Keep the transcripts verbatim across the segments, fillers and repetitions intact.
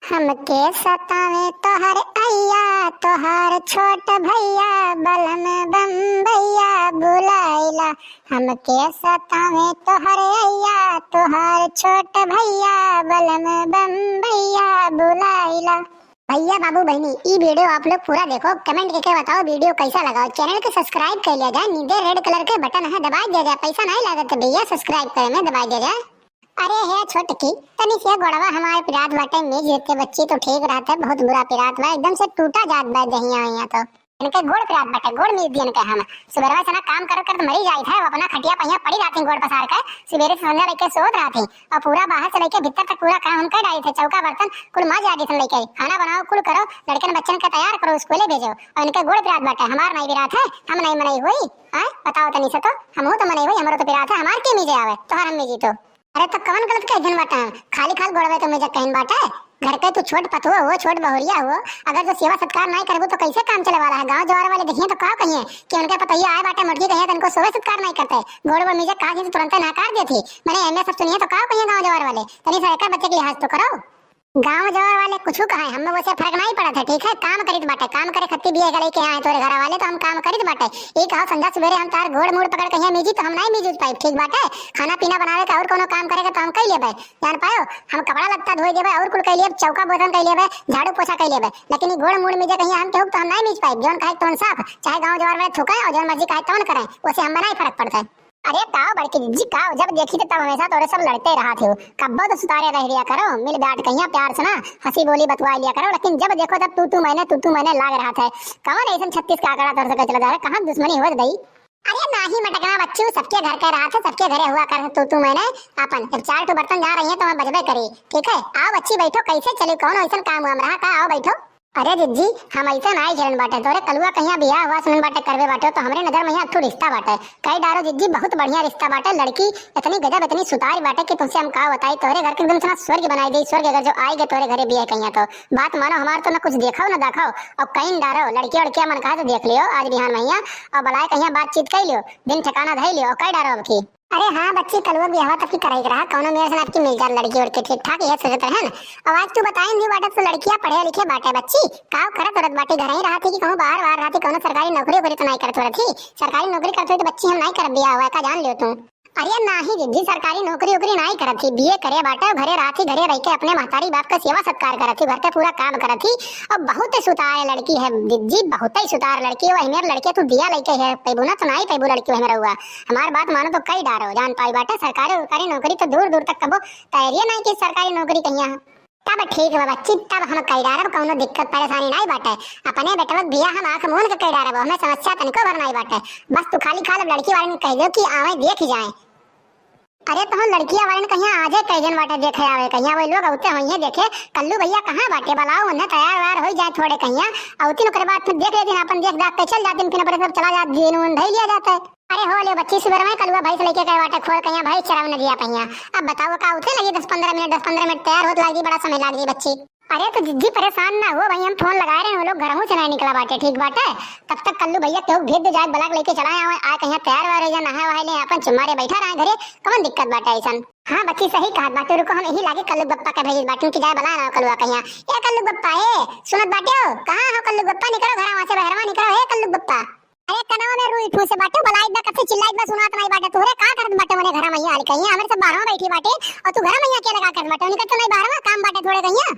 हमके सतावे तोहर अइया, तोहार छोट भइया, बलम बम्बइया बुलाइला। हमके सतावे तोहर अइया, तोहार छोट भइया, बलम बम्बइया बुलाइला। भइया, बाबू, बहिनी, ई video आप लोग पूरा देखो, comment करके बताओ video कैसा लगा। Channel के subscribe कर लिया जाए, नीचे red colour के button है, दबा दिया जाए, पैसा नहीं लागत भइया, subscribe करे में दबा दिया जाए। अरे हे छोटकी, तनी से गोड़वा हमार पिरात बाटे, मीज देते बच्ची तो ठीक रहत है, बहुत बुरा पिरात बा, एकदम से टूटा जात बा देहिया वहिया तो। इनके गोड़ पिरात बाटे, गोड़ मीज दियन के हम। सुबेरवा से ना काम करत करत मरी जाइत है, वो अपना खटिया पहिया पड़ी रहती गोड़ पसार के, सुबेरे से संझा लेके सोत रहती, और पूरा बाहर से लेके भीतर तक पूरा काम हम कर डाली थे, चौका बर्तन कुल माज आदि थे लेके, खाना बनाओ, कुल करो, लड़कन बच्चन के तैयार करो, स्कूले भेजो, और इनके गोड़ पिरात बाटे, हमार नहीं पिरात है, हम नहीं मनई हुई। आय, बताओ तनी से तो, हमहू तो मनई हुई, हमरो तो पिरात है, हमार के मीजे आवे, तोहर हम मीजी तो। अरे तो कवन गलत कह दिन बाटे? खाली खाल गोड़वे तो मीजे कहन बाटे। घर के तू छोट पतुआ हो, छोट बहुरिया हो, अगर जो सेवा सत्कार नहीं करबू तो कैसे काम चले वाला है? गांव जवार वाले देखिए तो का कहिए कि उनके पतोहिया आए बाटे मोटकी, कहिए तो उनको सेवा सत्कार नहीं करते, गोड़ वो मीजे कहा तो तुरंत नकार देती। मैंने एमे सब सुनिए तो का कहिए गांव जवार वाले? तनी सा एकर बच्चे के लिहाज तो करो। गांव जवार वाले कुछ कहे, हमें वैसे फर्क नहीं पड़त है, ठीक है? काम करित बाटे, काम करे खत्ती बिया गले के आए तोरे घर वाले, तो हम काम करित बाटे। ई कहो संझा सुबेरे हम तार गोड़ मूड़ पकड़ कहिया मीजी तो हम नहीं मीज पाइब, ठीक बाटे? खाना पीना बनावे का और कोनो काम करे का तो हम कई लेबे, जान पायो, हम कपड़ा लत्ता धोई देबे और कुल कई लेब, चौका बर्तन कई लेबे, झाड़ू पोछा कई लेबे, लेकिन ई गोड़ मूड़ मीजे कहिया हम केहू तो हम नहीं मीज पाइब। जौन कहे तौन साफ, चाहे गांव जवार वाले थूके और जौन मर्जी कहे तौन करे, वैसे हमें नहीं फर्क पड़ता है। अरे काओ बड़की जिज्जी, काओ, जब देखी तो तब हमेशा तोरे सब लड़ते रहत हो। कब्बो तो सुतारे रह लिया करो, मिल बैठ कहिया प्यार से ना हंसी बोली बतुआ लिया करो, लेकिन जब देखो तब तू तू मैंने, तू तू मैंने लाग रहत है। कौन ऐसन छत्तीस का आंकड़ा तोर से चला जा रहा है? कहाँ दुश्मनी हो दई? अरे नाही मटकना बच्चू, सबके घर के रहत है, सबके घरे हुआ कर तू तू मैंने। अपन जब चार ठो बर्तन जा रही है तो मैं बजबे करी, ठीक है? आओ बच्ची बैठो, कैसे चली, कौन ऐसन काम वाम रहा का? आओ बैठो। अरे जिज्जी, हम ऐसे नाई झेलन बाटे, तोरे कलुआ कहिया बियाह हुआ सुनन बाटे, करबे बाटे, तो हमरे नजर में यहाँ अथू रिश्ता बाटे। कई डारो जिज्जी, बहुत बढ़िया रिश्ता बाटे, लड़की इतनी गजब, इतनी सुतारी बाटे कि तुमसे हम का बताई, तोरे घर के एकदम से ना स्वर्ग बनाई दे, स्वर्ग अगर जो आई गए तोरे घरे बियाह कहिया तो। बात मानो हमार तो ना कुछ देखाओ ना दाखाओ, और कई डारो लड़किया वड़किया मन कहा तो देख लियो आज बिहान में यहाँ, और बलाए कहिया बातचीत कर लियो, दिन ठिकाना धई लियो, और कई डारो अब की। अरे हाँ बच्ची, कलुआ बियाह तब की कराई के रहा, कौनो मेरे से आपकी मिल जात लड़की उड़की ठीक ठाक, यह सोचत रहन। अब आज तू बताइन भी बाटे तो लड़किया पढ़े लिखे बाटे बच्ची, काव करत उरत बाटी, घर ही रहत ही कि कहूँ बाहर बाहर रहत ही, कौनो सरकारी नौकरी वोकरी तो नहीं करत उरत ही? सरकारी नौकरी करत हुई तो बच्ची हम नहीं करब बियाह हुआ का, जान लियो तू। अरे नाही जिज्जी, सरकारी नौकरी वोकरी नहीं करत ही, बीए करे बाटे, घरे रहत ही, घरे रह के अपने महतारी बाप का सेवा सत्कार करत ही, घर के पूरा काम करत ही, अब बहुत सुतार लड़की है जिज्जी, बहुत ही सुतार लड़की है, वही मेर लड़के तू दिया लेके है, पैबू ना तो नहीं पैबू लड़की वही मेर हुआ। हमार बात मानो तो कई डारो, जान पाई बाटे, सरकारी उरकारी नौकरी तो दूर दूर तक कबो तैयारी नहीं की सरकारी नौकरी कहिया। तब ठीक बा बच्ची, तब हम कई डारब, कौनो दिक्कत परेशानी नहीं बाटे। अपने बेटवा के बियाह हम आंख मूंद के कई डारब, हमें समस्या तनिको भर नहीं बाटे। बस तू खाली खाल अब लड़की वाले ने कह दो कि आवे देख जाए। अरे तो हम लड़किया वाले ने कहिया आजे कई जन बाटे देखे आवे, कहिया वही लोग औते होइहे देखे, कल्लू भैया कहाँ बाटे, बुलाओ उन्हें तैयार वैयार हो जाए थोड़े कहिया, औती ओकरे बाद फिर देख लेती अपन देख दाख के चल जाती, फिर अपने सब चला जात, दिन उन धई लिया जाता है। अरे हो ले बच्ची, सुबह में कलुआ भैंस लेके गए बाटे खोल कहिया, भैंस चरावे नदिया पहिया। अब बताओ का उठे लगी दस पन्द्रह मिनट, दस पन्द्रह मिनट तैयार होत लगी, बड़ा समय लाग जी बच्ची। अरे तो जिज्जी परेशान ना हो भाई, हम फोन लगाए रहे, वो लोग घरहू से नहीं निकला बाटे, ठीक बाटे। तब तक कल्लू भैया केहू भेज दे जाए, बलाक लेके चला आवे, आए कहिया तैयार वार हो जा, नहाए वहाए ले, अपन चुम्मा रे बैठा रहे घरे, कौन दिक्कत बाटे ऐसन? हाँ बच्ची सही कहत बाटे, रुको हम यही लागे कल्लू बप्पा के भेज बाटे कि जाए बला ना कलुआ कहिया। ए कल्लू बप्पा, ए सुनत बाटे हो, कहाँ हो कल्लू बप्पा, निकलो घर वहाँ से बहरवा निकलो, ए कल्लू बप्पा। अरे कनवा में रुई फूसे बाटे, बलाइत बा कब से चिल्लाइत बा, सुनात नहीं बाटे, तोहरे का करत बाटे मने घर मैया आली कहिया, हमरे सब बाहरवा बैठी बाटे और तू घर मैया के लगा करत बाटे, उनका तो नहीं बाहरवा काम बाटे थोड़े कहिया।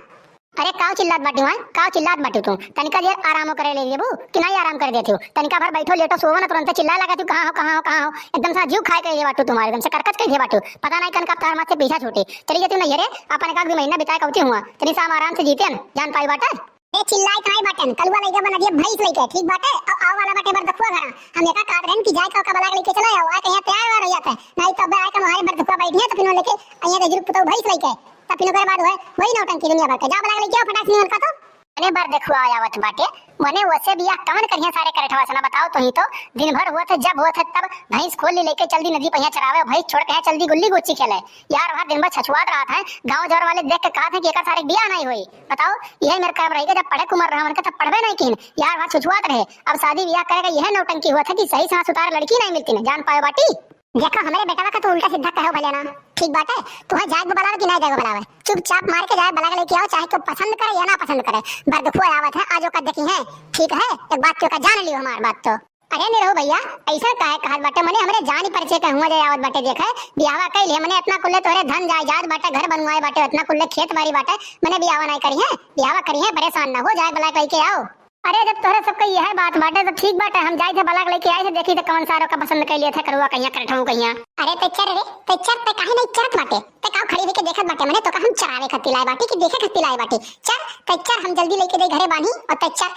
अरे काव चिल्लात बाटी हुआ, काव चिल्लात बाटी तू, तनिका देर आरामो करे ले लेबू कि नहीं आराम करे देती हो, तनिका भर बैठो लेटो सोवो ना, तुरंत चिल्लाए लगा तू कहाँ हो, कहाँ हो, कहाँ हो, एकदम से जीव खाए के ये बाटू तुम्हारे, एकदम से करकच के ये बाटू, पता नहीं कनका तार माथे पीछा छूटे, चली जाती नहीं रे, अपन एक आध महीना बिताए कौती हुआ, तनी सा हम आराम से जीते हैं, जान पाई बाटे। ए चिल्लाई काहे बाटन, कलुआ लइका बना दिया भैंस लइका, ठीक बाटे? अब आवे वाला बाटे बरदखुआ घरा, हम एका कहत रहन कि जाए का ओका बलाक लेके चला आओ, आए कहिया तैयार वार हो जात है, नहीं तो अब आए का हमारे बरदखुआ बैठी है तो फिर लेके आइए दे जुरुक पुतौ भैंस लइके, तब फिर ओकरे बाद होए वही नौटंकी दुनिया भर के, जाओ बलाक लेके आओ फटाक से निकल का तो। अरे बरदखुआ आवत बाटे, मने वसे बिया कवन करिया सारे करठवा से ना बताओ तो ही तो, दिन भर होत है जब होत है तब भैंस खोल ली लेके चल दी नदी पहिया चरावे, भैंस छोड़ के यहाँ चल दी गुल्ली गुच्ची खेले, यार वहाँ दिन भर छछुआत रहत है, गाँव जवार वाले देख के कहत है कि एकर सारे बिया नहीं होई। बताओ, यही मेरे काम रहेगा, जब पढ़े के उम्र रहा उनका तब पढ़बे नहीं किन, यार वहाँ छुछुआत रहे। अब शादी ब्याह करेगा, यह नौटंकी हुआ था कि सही से वहाँ सुतार लड़की नहीं मिलती ना, जान पाए बाटी। देखो, हमरे बेटवा का तू उल्टा सीधा कहो भले ना, ठीक बाटे? तुहे जाए के बलावे कि ना जाए के बलावे, चुपचाप मार के जाए, बलाक लेके आओ, चाहे केहू पसंद करे या ना पसंद करे। बरदखुआ आवत है, आज ओका देखी है, ठीक है? एक बात तो का जान लियो हमार बात तो। अरे निरहू भैया, ऐसा काहे कहत बाटे? मने हमरे जान परिचय के हुआ जे आवत बाटे, देखे, बियाहवा कइले, मने इतना कुल्ले तोहरे धन जायदाद बाटे, घर बनवाए बाटे, इतना कुल्ले खेत बाड़ी बाटे, मने बियाहवा नाहीं करी है, बियाहवा करी है, परेशान ना हो जाए, बलाक लेके आओ। अरे जब तोहरे सबके यह बात बाटे तो ठीक बाटे, हम जाई थे बलाक लेके आई थे, देखी थे कौन सारो का पसंद कइले थे, करुआ कहिया, करठऊ कहिया। अरे ते चर रे, ते चर, ते काहे नहीं चरत बाटे? ते काव खड़ी होके देखत बाटे? मने तो का हम चरावे खातिर लाए बाटी कि देखे खातिर लाए बाटी? चर, ते चर, हम जल्दी लेके दे घरे बानी और ते चर,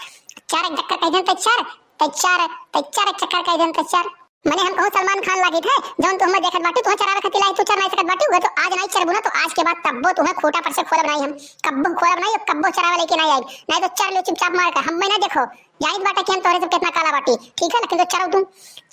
चर एक चक्कर कह देन ते चर, ते चर, ते चर एक चक्कर कह देन ते चर। मने हम कहूँ सलमान खान लागित है, जौन तू हमें देखत बाटी, तू चरावे खातिर लाई, तू चर नहीं सकत बाटी, उहे तो आज नहीं चरबू ना, तो आज के बाद तब्बो तुम्हें खूंटा पर से खोलब नहीं हम, कब्बो खोलब नहीं, कब्बो चरावे लेके नहीं आई, नहीं तो चर लियो चुपचाप मार के, हमें ना देखो, जानित बाटे कि हम तोहरे से कितना काला बाटी, ठीक है, लेकिन तो चरो तू,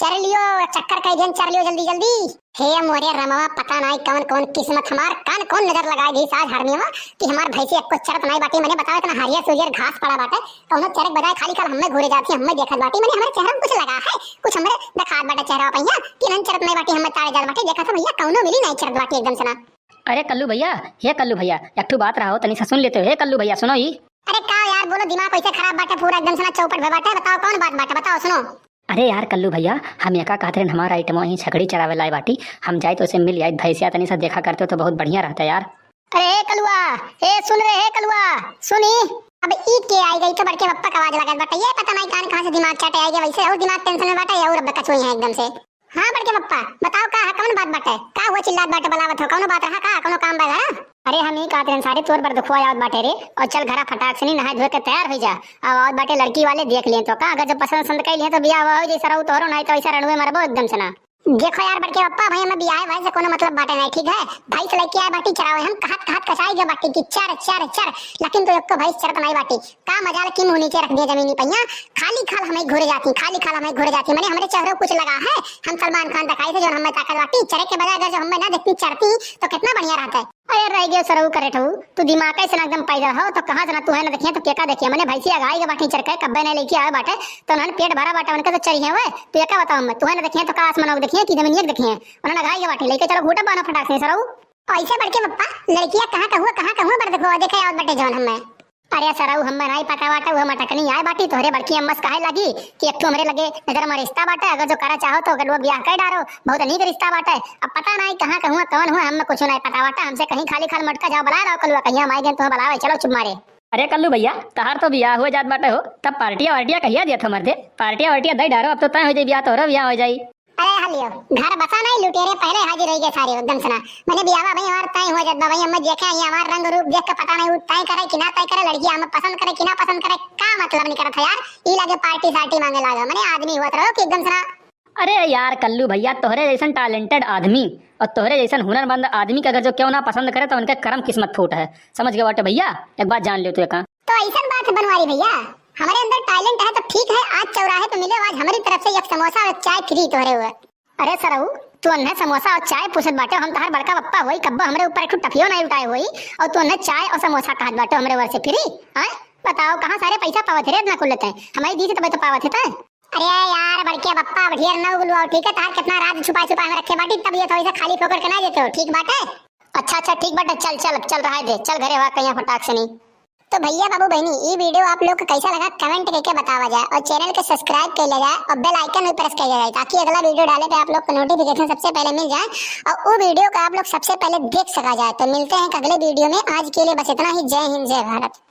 चर लियो, चक्कर कह देन, चर लियो जल्दी जल्दी। हे मोरे रमवा, पता नहीं कौन कौन किस्मत हमार, कौन कौन नजर लगाए दी साज हरनियवा कि हमार भैंसी एको चरत नहीं बाटी, मने बताओ इतना हरियर सुरियर घास पड़ा बाटे, कौनो चरक बजाए खाली खाल हमें घूरे जाती, हमें देखत बाटी, मने हमारे चेहरा में कुछ लगा है, कुछ हमरे दिखात बाटे चेहरा पहिया कि नन चरत नहीं बाटी, हमें ताड़े जात बाटी, देखा था भैया कौनो मिली नहीं चरत बाटी एकदम से ना। अरे कल्लू भैया, हे कल्लू भैया, एक ठो बात रहा हो, तनी सा सुन लेते हो। हे कल्लू भैया, सुनो ई। अरे का यार, बोलो, दिमाग कैसे खराब बाटे, पूरा एकदम से ना चौपट भे बाटे, बताओ कौन बात बाटे, बताओ सुनो। अरे यार कल्लू भैया, हम एका कहत रहन हमार आइटमो यहीं छकड़ी चरावे लाए बाटी, हम जाइत ओसे मिल आइत, भैंसिया तनी सा देखा करते तो बहुत बढ़िया रहता यार। अरे ए कलुआ, ए सुन रे, ए कलुआ, सुनी। अब ई के आई गई तो बड़के पप्पा का आवाज लागत बाटे, ये पता नहीं कान कहाँ से दिमाग चाटे आई गया, वैसे और दिमाग टेंशन में बाटे, और अब कछुई है एकदम से। हाँ बड़के पप्पा, बताओ का है, कौन बात बाटे, का हुआ चिल्लात बाटे, बलावत हो, कौनो बात रहा का, कौनो काम बा घरा? अरे हम ई कहत रहन सारे तोर बरदखुआ आवत बाटे रे, और चल घरा फटाक से नी नहाए धोए के तैयार हो जा, अब आवत बाटे लड़की वाले देख लिए तो का, अगर जो पसंद पसंद कर लिए तो बियाह हुआ हो जाई सरऊ तोहरो, नहीं तो ऐसा रणुए मरबो एकदम से ना। देखो यार बड़के पप्पा, भाई हमें बियाहे भाई से कोनो मतलब बाटे नहीं, ठीक है? भैंस लेके आए बाटी चरावे, हम कहत कहत कसाई गए बाटी कि चर चर चर, लेकिन तो एक तो भैंस चरत नहीं बाटी। का मजाल कि मुंह नीचे रख दिए जमीनी पहिया, खाली खाल हमें घूरे जाती, खाली खाल हमें घूरे जाती। मने हमरे चेहरे कुछ लगा है, हम सलमान खान दिखाई थे जो हमें ताकत बाटी, चरे के बजाय अगर जो हमें ना देखती चरती तो कितना बढ़िया रहता है। अरे रह गयो सरऊ करे ठऊ, तू दिमाग से ना एकदम पैदल हो, तो कहाँ से ना तू है ना देखिए, तो केका देखिए, मने भैंसी अगाई के बाटी चरके, कब्बे नहीं लेके आवे बाटे, तो उन्हन पेट भरा बाटे, उनके तो चरिए हुए, तू एका बताओ मैं, तू है ना देखिए, तो का आसमान को देखिए, कि जमीनिया के देखिए, उन्हन अगाई के बाटी, लेके चलो घूटा बानो फटाक से सरऊ। ऐसे बड़के पप्पा, लड़किया कहाँ का हुआ, कहाँ का हुआ, बड़ देखो, देखे आवत बाटे जौन हमें। अरे सरऊ, हमें नहीं पता बाटे, वो मटकनी आए बाटी, तोहरे बड़की अम्मा से कहे लगी कि एक ठो हमरे लगे नजर में रिश्ता बाटे, अगर जो करा चाहो तो गलुआ ब्याह कर डारो, बहुत नीक रिश्ता बाटे। अब पता नहीं कहाँ का हुआ, कौन हुआ, हमें कुछ नहीं पता बाटे, हमसे कहीं खाली खाल मटका जाओ, बला रहो कलुआ, कहीं हम आई गए तुम्हें बलावे, चलो चुप मारे। अरे कल्लू भैया, तहार तो बियाह हो जात बाटे हो, तब पार्टिया वार्टिया कहिया दिया था मर्दे? पार्टिया वार्टिया दे डारो, अब तो तय हो जाई बियाह, तोहरो बियाह हो जाई। अरे हलियो, घर बसा नहीं लुटेरे, पहले हाजिर हो गए सारे एकदम से ना। मने बियाह भाई हमार तय हो जात बा भाई, हमें देखे आई हमार रंग रूप देख के पता नहीं वो तय करे कि ना तय करे, लड़की हमें पसंद करे कि ना पसंद करे, का मतलब नहीं करत है यार। ई लागे पार्टी सार्टी मांगे लागे, मने आदमी हुआ रहो कि एकदम से ना। अरे यार कल्लू भैया, तोहरे जैसन टैलेंटेड आदमी और तोहरे जैसन हुनरमंद आदमी के अगर जो केहू ना पसंद करे तो उनके करम किस्मत फूट है, समझ गए बाटे भैया? एक बात जान लियो तू एका। तो ऐसन बात है बनवारी भैया, हमारे अंदर टैलेंट है तो ठीक है, आज चौराहे पे मिले, आज हमारी तरफ से एक समोसा और एक चाय फ्री तोहरे हुए। अरे सरऊ, तू अन्हे समोसा और चाय पूछत बाटे, हम तहार बड़का पप्पा होई, कब्बो हमरे ऊपर एक ठो टफियो नहीं उठाए होई, और तू अन्हे चाय और समोसा कहत बाटे हमरे ओर से फ्री? आय बताओ, कहाँ सारे पैसा पावत है रे इतना कुल लेते हैं? हमारी दी से तबे तो पावत है तय। अरे यार बड़के पप्पा, अब ढेर न उगलुआओ, ठीक है? तार कितना राज छुपा छुपा में रखे बाटी, तब ये थोड़ी सा खाली फोकट के ना देते हो, ठीक बाटे? अच्छा अच्छा ठीक बाटे, चल चल, अब चल रहा है दे, चल घरे हुआ कहीं फटाक से नहीं। तो भैया बाबू बहनी, ये वीडियो आप लोग को कैसा लगा कमेंट करके बतावा जाए और चैनल के सब्सक्राइब कर लिया जाए और बेल आइकन भी प्रेस कर लिया जाए, ताकि अगला वीडियो डाले पे आप लोग को नोटिफिकेशन सबसे पहले मिल जाए और वो वीडियो को आप लोग सबसे पहले देख सका जाए। तो मिलते हैं अगले वीडियो में, आज के लिए बस इतना ही। जय हिंद, जय भारत।